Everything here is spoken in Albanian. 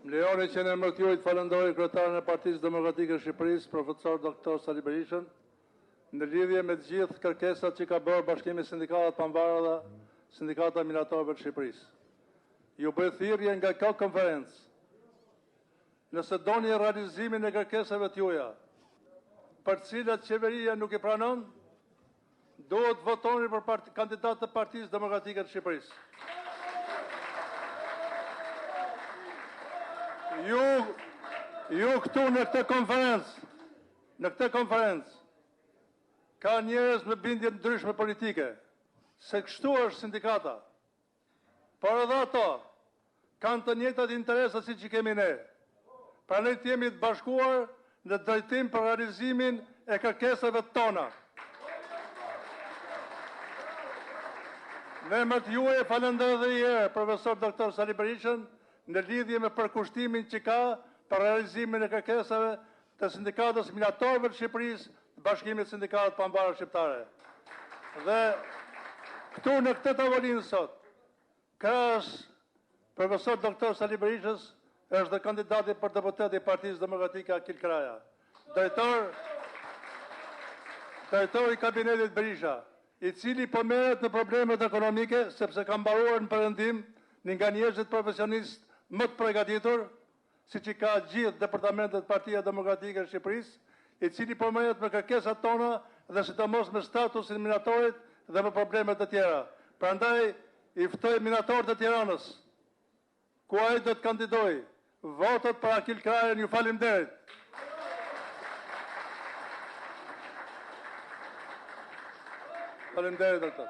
Më lejoni që në emër të juaj të falënderoj kryetarin e Partisë Demokratike të Shqipërisë, Profesor Doktor Sali Berishën, në lidhje me të gjithë kërkesat që ka bërë Bashkimi i Sindikatave të Pavarura, Sindikata e Minatorëve të Shqipërisë. Ju bëj thirrje nga kjo konferencë, nëse doni realizimin e kërkesave të juaja, për të cilat qeveria nuk i pranon, duhet të votoni për part kandidatët e Partisë Demokratike të Shqipërisë. Ju, ju këtu në këtë konferencë, në këtë konferencë, ka njerëz me bindje të ndryshme politike, se kështu është sindikata. Por edhe ato kanë të njëjtat interesa siç i kemi ne. Prandaj të jemi të bashkuar në drejtim për realizimin e kërkesave tona. Në emër të juaj e falënderoj edhe një herë profesor doktor Sali Berishën në lidhje me përkushtimin që ka për realizimin e kërkesave të Sindikatës së Minatorëve të Shqipërisë, të Bashkimit të Sindikatave të Pavarura Shqiptare. Dhe këtu në këtë tavolinë sot, krahas profesor doktor Sali Berishës është dhe kandidati për deputet i Partisë Demokratike Akil Kraja, drejtor drejtor i kabinetit Berisha, i cili po merret me problemet ekonomike sepse ka mbaruar në perëndim një nga njerëzit profesionistë më të përgatitur, siç i ka gjithë departamentet Partia Demokratike e Shqipërisë, i cili po merret me kërkesat tona dhe sidomos me statusin e minatorit dhe me problemet e tjera. Prandaj i ftoj minatorët e Tiranës, ku ai do të kandidojë, votat për Akil Krajën, ju faleminderit. Faleminderit doktor.